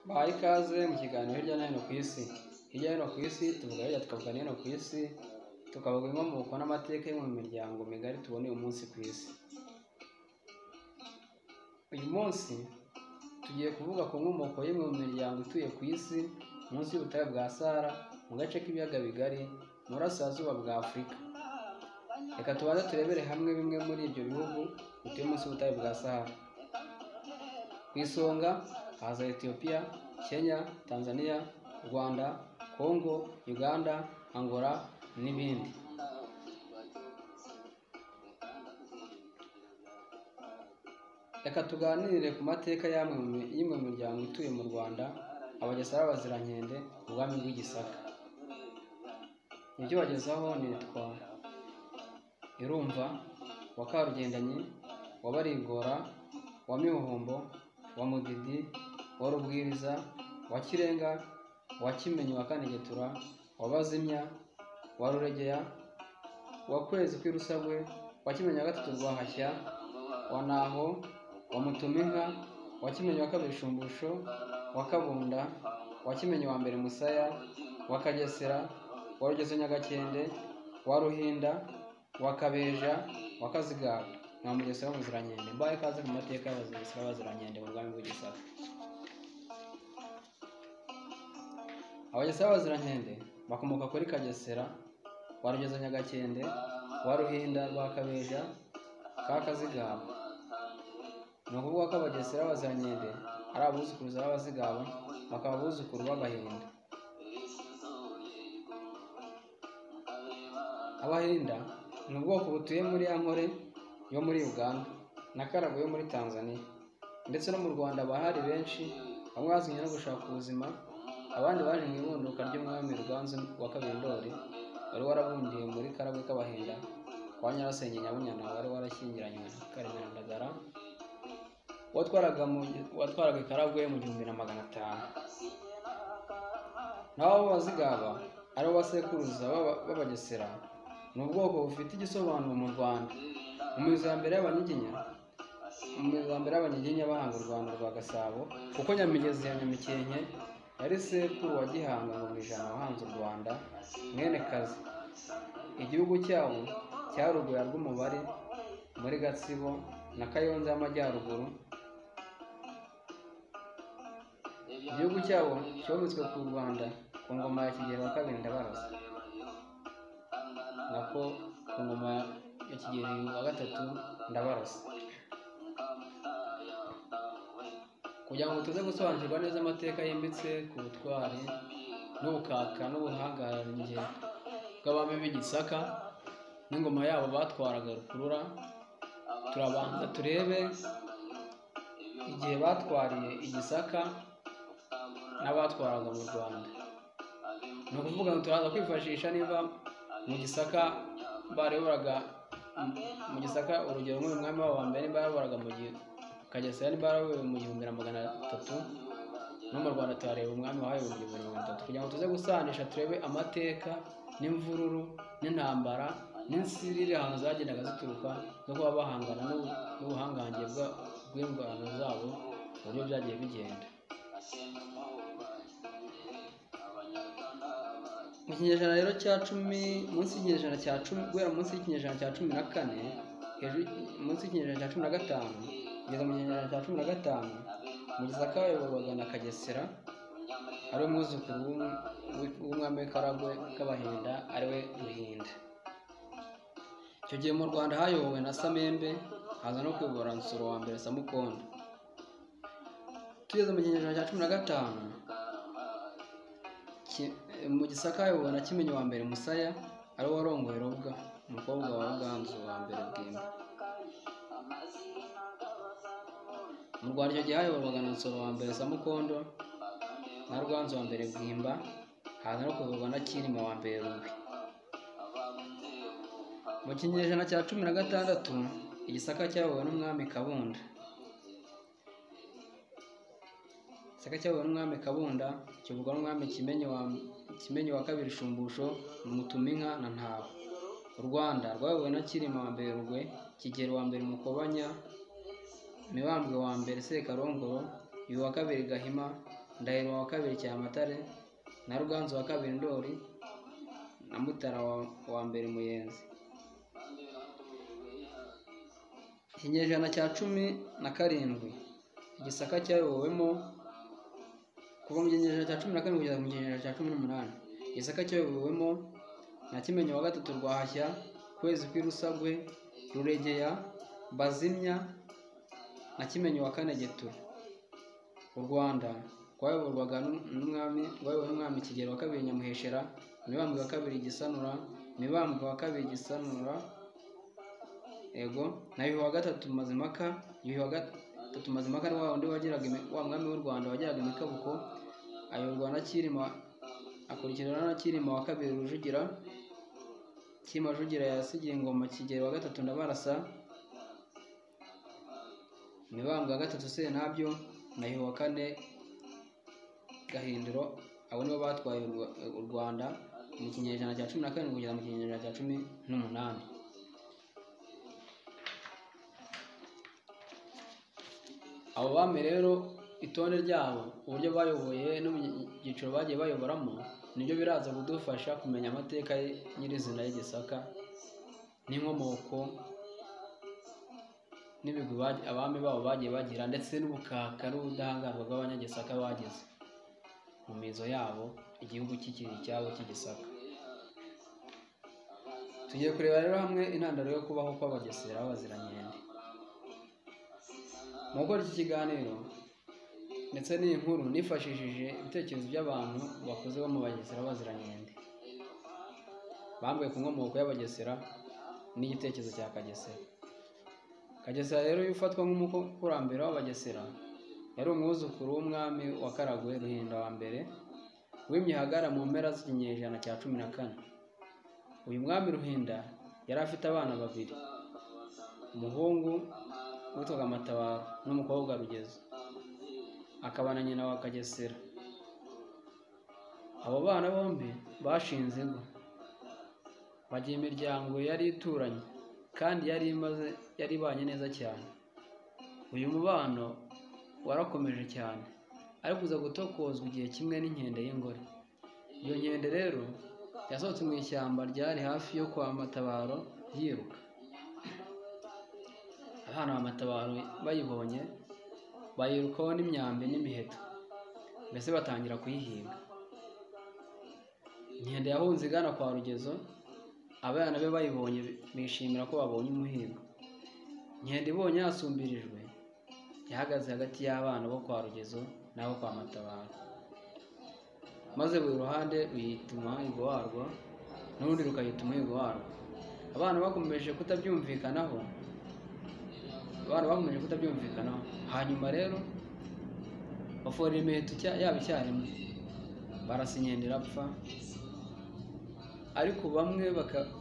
Bahaye ikaze mu kiganiro hirya no hino ku isi. Hirya no hino ku isi tuvuga hirya tukavuga no hino ku isi, tukavuga inkomoko n'amateka yo mu miryango migari tubona uyu munsi ku isi. Uyu munsi tugiye kuvuga ku nkomoko y'imwe mu miryango ituye ku isi munsi y'ubutayu bwa Sahara, mu gace k'ibiyaga bigari, mu burasirazuba bwa Afurika. Reka tubanze turebere hamwe bimwe muri ibyo bihugu bituye munsi y'ubutayu bwa Sahara. Ku isonga haza Ethiopia, Kenya, Tanzania, Rwanda, Congo, Uganda, Angola n'ibindi. Reka tuganire ku mateka y'imwe mu miryango ituye mu Rwanda, Abagesera b'Abazirankende, ubwami bw'Igisaka. Ibyo bagezaho nitwa Irumva wa Karugendanyi, wa Barigora, wa Mihuhombo, wa Mudidi, wa Rubwiriza, wa Kirenga, wa Kimenyi wa Kanegetura, wa Bazimya, wa Ruregeya, wa Kwezi kw'Irusagwe, wa Kimenyi wa gatatu Rwahashya, wa Naho, wa Mutuminka, wa Kimenyi wa kabiri Shumbusho, wa Kabunda, wa Kimenyi wa mbere Musaya, wa Kagesera, wa Rugezo Nyagakende, wa Ruhinda, wa Kabeja, wa Kazigaba na Mugesera w'Umuzirankende. Mbaye ikaze mu mateka y'Abagesera b'Abazirankende mu bwami bw'Igisaka. Abagesera b'Abazirankende bakomoka kuri Kagesera wa Rugezo Nyagakende, wa Ruhinda rwa Kabeja ka Kazigaba. Ni ukuvuga ko Abagesera b'Abazirankende ari abuzukuruza b'Abazigaba, bakaba abuzukuru b'Abahinda. Abahinda ni ubwoko butuye muri Ankole yo muri Uganda na Karagwe yo muri Tanzania, ndetse no mu Rwanda bahari benshi, bamwe bazwiho no gushaka ubuzima, abandi baje mu ibunduka ry'umwami Ruganzu wa kabiri Ndoli wari warabundiye muri Karagwe k'Abahinda kwa Nyirasenge Nyabunyana wari warashyingiranywe na Karemera Ndagara watwaraga i Karagwe mu 1500. Naho abo Bazigaba aribo basekuruza b'Abagesera ni ubwoko bufite igisobanuro mu Rwanda. Mu mizo ya mbere y'Abanyiginya bahanga u Rwanda rwa Gasabo, kuko Nyamigezi ya Nyamikenke yari sekuru wa Gihanga Ngoma Ijana wahanze u Rwanda, mwene Kazi. Igihugu cyabo cyari Urwoya rw'Umubare muri Gatsibo na Kayonza y'Amajyaruguru. Igihugu cyabo cyometswe ku Rwanda ku ngoma ya Kigeli wa kabiri Ndabarasa, nako ku ngoma ya Kigeli wa gatatu Ndabarasa. Kugira ngo tuze gusobanukirwa neza amateka yimbitse ku butwari n'ubukaka n'ubuhangange bw'abami b'Igisaka n'ingoma yabo batwaraga rukurura, turabanza turebe igihe batwariye Igisaka n'abatwaraga mu Rwanda. Ni ukuvuga ngo turaza kwifashisha niba mu Gisaka bareboraga mu Gisaka, urugero nk'uyu mwami wabo wa mbere niba yayoboraga mu gihe Kagesera niba yarayoboye mu 1300, no mu Rwanda tuhareba umwami wahayoboye mu 1300, kugira ngo tuze gusanisha turebe amateka n'imvururu n'intambara n'insirire ahantu zagendaga zituruka no kuba bahangana n'ubuhangange bw'ingwano zabo, uburyo byagiye bigenda. Mu kinyejana rero cya 10, munsi y'ikinyejana cya 10, guhera munsi y'ikinyejana cya 14, hejuru munsi y'ikinyejana cya 15 kugeza mu kinyejana cya 15, mu Gisaka bayoborwaga na Kagesera ari we mwuzukuru w'umwami w'i Karagwe k'Abahinda ari we Ruhinda. Icyo gihe mu Rwanda hayobowe na Samembe, haza no kuyobora Nsoro wa mbere Samukondo. Tugeze mu kinyejana cya 15, mu Gisaka hayobowe na Kimenyi wa mbere Musaya ari we warongoye Robwa, umukobwa wa Ruganzu wa mbere Bwimba. Mu Rwanda icyo gihe hayoborwaga na Nsoro wa mbere Samukondo na Ruganzu wa mbere Bwimba, haza no kuyoborwa na Cyilima wa mbere Rugwe. Mu kinyejana cya 16, Igisaka cyayobowe n'umwami Kabunda. Igisaka cyayobowe n'umwami Kabunda kiyoborwa n'umwami Kimenyi wa kabiri Shumbusho, Mutuminka na Ntaho. U Rwanda rwayobowe na Cyilima wa mbere Rugwe, Kigeli wa mbere Mukobanya, Mibambwe wa mbere Sekarongoro, Yuhi wa kabiri Gahima, Ndahiro wa kabiri Cyamatare na Ruganzu wa kabiri Ndoli na Mutara wa mbere Muyenzi. Ikinyejana cya 17 Igisaka cyayobowemo kuva mu kinyejana cya 17 kugeza mu kinyejana cya 18. Igisaka cyayobowemo na Kimenyi wa gatatu Rwahashya, Kwezi kw'Irusagwe, Ruregeya, Bazimya na Kimenyi wa kane Getura. U Rwanda rwayoborwaga n'umwami Kigeli wa kabiri Nyamuheshera, Mibambwe wa kabiri Gisanura, Mibambwe wa kabiri Gisanura ego na Yuhi wa gatatu Mazimpaka. Yuhi wa gatatu Mazimpaka ni wa wundi wagiraga wa mwami w'u Rwanda wagiraga imikabuko, ayoborwa na Cyilima, akurikirana na Cyilima wa kabiri Rujugira. Cyilima Rujugira yasigiye ingoma Kigeli wa gatatu Ndabarasa, Mibambwe wa gatatu Sentabyo na Yuhi wa kane Gahindiro. Abo nibo batwaye u Rwanda mu kinyejana cya 17 kugeza mu kinyejana cya 18. Abo bami rero itonde ryabo, uburyo bayoboye no mu byiciro bagiye bayoboramo, nibyo biraza kudufasha kumenya amateka nyirizina y'Igisaka n'inkomoko n'ibigwi abami babo bagiye bagira, ndetse n'ubukaka n'ubudahangarwa bw'abanyagisaka bagize mu mizo yabo igihugu kikiri icyabo cy'Igisaka. Tugiye kureba rero hamwe intandaro yo kubaho kw'Abagesera b'abazirankende. Mu gukora iki kiganiro ndetse n'iyi nkuru, nifashishije ibitekerezo by'abantu bakuze bo mu Bagesera b'abazirankende, bambwiye ku nkomoko y'Abagesera n'igitekerezo cya Kagesera. Kagesera rero iyo ufatwa nk'umukurambere w'Abagesera, yari umwuzukuru w'umwami wa Karagwe Ruhinda wa mbere wimye Hagara mu mpera z'ikinyejana cya 14. Uyu mwami Ruhinda yari afite abana babiri, umuhungu witwaga Matabaro n'umukobwa Rugezo, akaba na nyina wa Kagesera. Abo bana bombi bashinze ingo, bagira imiryango yari ituranye kandi yari ibanye neza cyane. Uyu mubano warakomeje cyane, ariko uza gutokozwa igihe kimwe n'inkende y'ingore. Iyo nkende rero yasohotse mu ishyamba ryari hafi yo kwa Matabaro yiruka. Abana ba Matabaro bayibonye bayirukaho n'imyambi n'imiheto, mbese batangira kuyihinga. Inkende yahunze igana kwa Rugezo, abana be bayibonye bishimira ko babonye umuhigo. Inkende ibonye yasumbirijwe, yahagaze hagati y'abana bo kwa Rugezo n'abo kwa Matabaro, maze buri ruhande ruyita umuhigo warwo n'urundi rukayita umuhigo warwo. Abana bakomeje kutabyumvikanaho. Hanyuma rero baforera imiheto yabo icyarimwe, barasa inkende irapfa. Ariko bamwe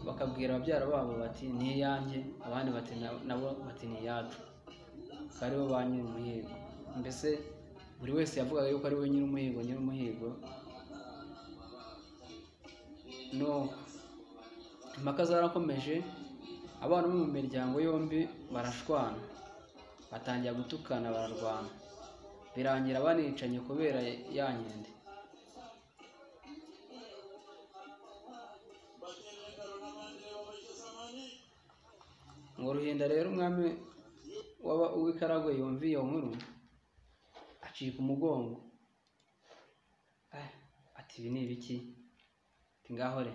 bakabwira ababyara babo bati ni iyanjye, abandi bati nabo bati ni iyacu, ko aribo ba nyiri umuhigo. Mbese buri wese yavugaga yuko ari we nyiri umuhigo. No impaka zarakomeje, abana bo mu miryango yombi barashwana, batangira gutukana, bararwana, birangira banicanye kubera ya nkende. Ngo Ruhinda rero umwami w'i Karagwe yumva iyo nkuru acika umugongo, ati ibi ni ibiki? Ati ngaho re.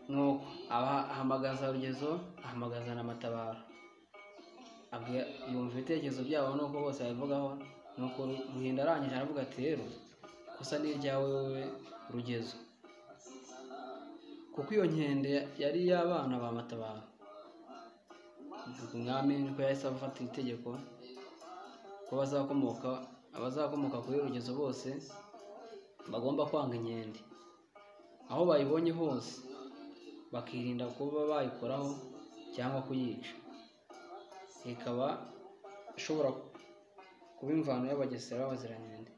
Nuko ahamagaza Rugezo, ahamagaza na Matabaro, yumva ibitekerezo byabo nuko bose babivugaho. Nuko Ruhinda arangije aravuga ati rero ikosa ni iryawe wowe Rugezo, kuko iyo nkende yari iy'abana ba Matabaro. Umwami niko yahise afata itegeko ko abazakomoka kuri Rugezo bose bagomba kwanga inkende aho bayibonye hose, bakirinda kuba bayikoraho cyangwa kuyica, ikaba ishobora kuba imvano y'Abagesera b'abazirankende.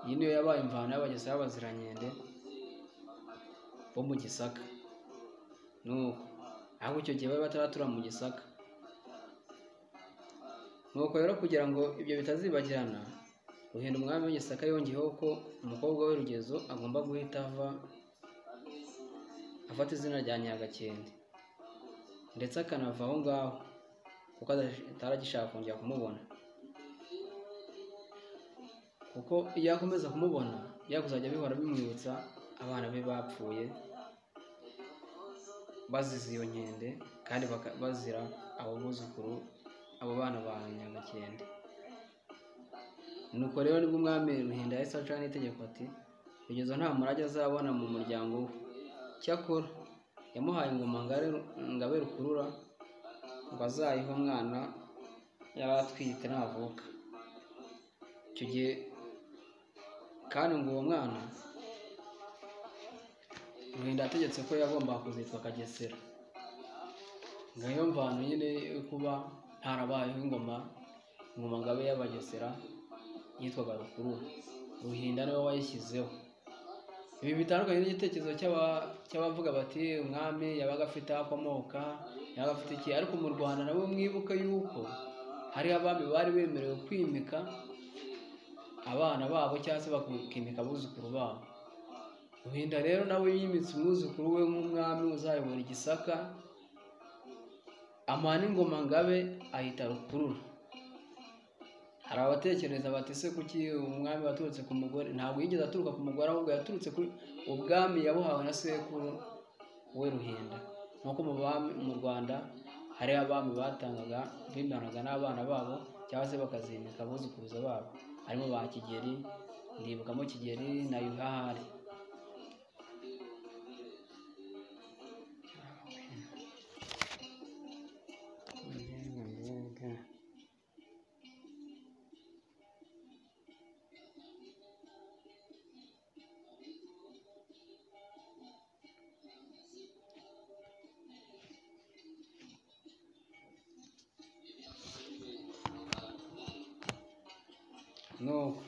Iyi niyo yabaye imvano y'Abagesera b'abazirankende bo mu Gisaka. Nuko Ahubwo icyo gihe bari bataratura mu Gisaka. Nuko rero kugira ngo ibyo bitazibagirana, Ruhinda umwami w'Igisaka yongeyeho ko umukobwa we Rugezo agomba guhita ava afata izina rya Nyagakende, ndetse akanava aho ngaho kuko ataragishaka kongera kumubona, kuko iyo akomeza kumubona byakuzajya bihora bimwibutsa abana be bapfuye bazize iyo nkende, kandi bazira abo buzukuru, abo bana ba Nyagakende. Nuko rero nibwo umwami Ruhinda yahise aca n'itegeko ati Rugezo nta murage azabona mu muryango we. Cyakora yamuhaye ingoma Ngabe Rukurura ngo azayihe umwana yari atwite navuka. Icyo gihe kandi ngo uwo mwana Ruhinda yategetse ko yagombaga kuzitwa Kagesera. Ngayo mvano nyine yo kuba ntarabayeho ingoma Ngabe y'Abagesera yitwaga Rukurura. Ruhinda niwe wayishyizeho. Ibi bitandukanye n'igitekerezo cy'abavuga bati umwami yabaga afite aho akomoka, yabaga afite iki, ariko mu Rwanda nabo mwibuke yuko hari abami bari bemerewe kwimika abana babo cyangwa se bakimika abuzukuru babo. Ruhinda rero nawe yimitse umwuzukuru we nk'umwami uzayobora Igisaka, amuha n'ingoma Ngabe ahita Rukurura. Hari abatekereza bati se kuki umwami waturutse ku mugore? Ntabwo yigeze aturuka ku mugore, ahubwo yaturutse kuri ubwami yabuhawe na sekuru we Ruhinda. Nk'uko mu Rwanda hari abami batangaga bimanaga n'abana babo cyangwa se bakazimika abuzukuruza babo, harimo ba Kigeli, ndibukamo Kigeli na Yuhahari. Nuko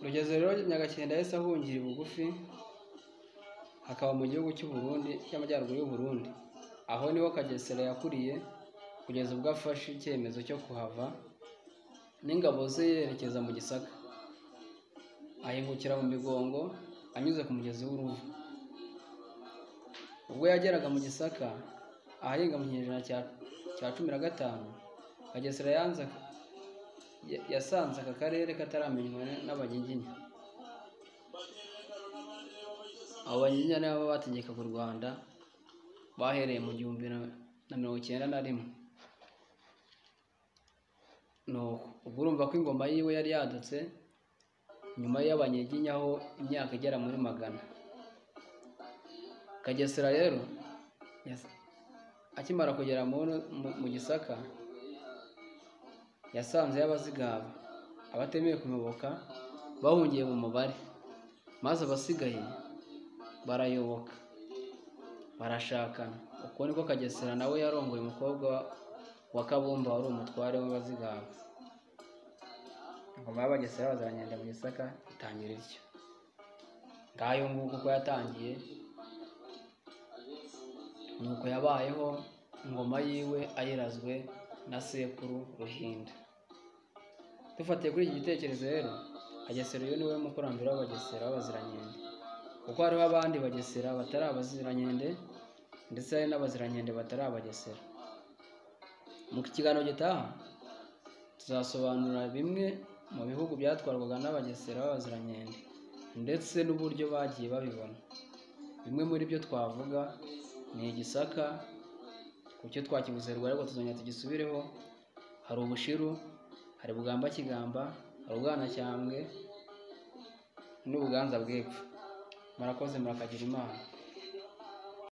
Rugezo rero Nyagakende yahise ahungira bugufi, hakaba mu gihugu cy'u Burundi cy'amajyaruguru y'u Burundi. Aho niho Kagesera yakuriye kugeza ubwo afashe icyemezo cyo kuhava n'ingabo ze yerekeza mu Gisaka, ahingukira mu Migongo anyuze ku mugezi w'Uruvu. Ubwo yageraga mu Gisaka aharenga mu kinyejana cya 15, Kagesera yasanze aka karere kataramenywa n'Abanyiginya. Abo Banyiginya nabo bategekaga u Rwanda bahereye mu 1091. Nuko ubwo urumva ko ingoma yiwe yari yadutse nyuma y'Abanyiginya ho imyaka igera muri 100. Kagesera rero akimara kugera mu Gisaka yasanze y'Abazigaba abatemeye kumuyoboka bahungiye mu mubare, maze abasigaye barayoboka barashakana. Uko niko Kagesera nawe yarongoye umukobwa wa Kabumba wari umutware w'Abazigaba. Ingoma y'Abagesera bazaragenda mu Gisaka itangira ityo. Ngayo nguko uko yatangiye, nuko yabayeho ingoma yiwe ayirazwe na sekuru Ruhinda. Dufatiye kuri iki gitekerezo rero, Kagesera uyu niwe mukurambere w'Abagesera b'Abazirankende, kuko hariho abandi Bagesera batari Abazirankende ndetse hari n'Abazirankende batari Abagesera. Mu kiganiro gitaha tuzasobanura bimwe mu bihugu byatwarwaga n'Abagesera b'Abazirankende ndetse n'uburyo bagiye babibona. Bimwe muri byo twavuga ni Igisaka, ku cyo twakivuze ruguru ariko tuzongera tugisubireho. Hari Ubushiru, hari Bugamba Kigamba, hari Ubwanacyambwe n'Ubuganza bw'Epfo. Murakoze, murakagira Imana.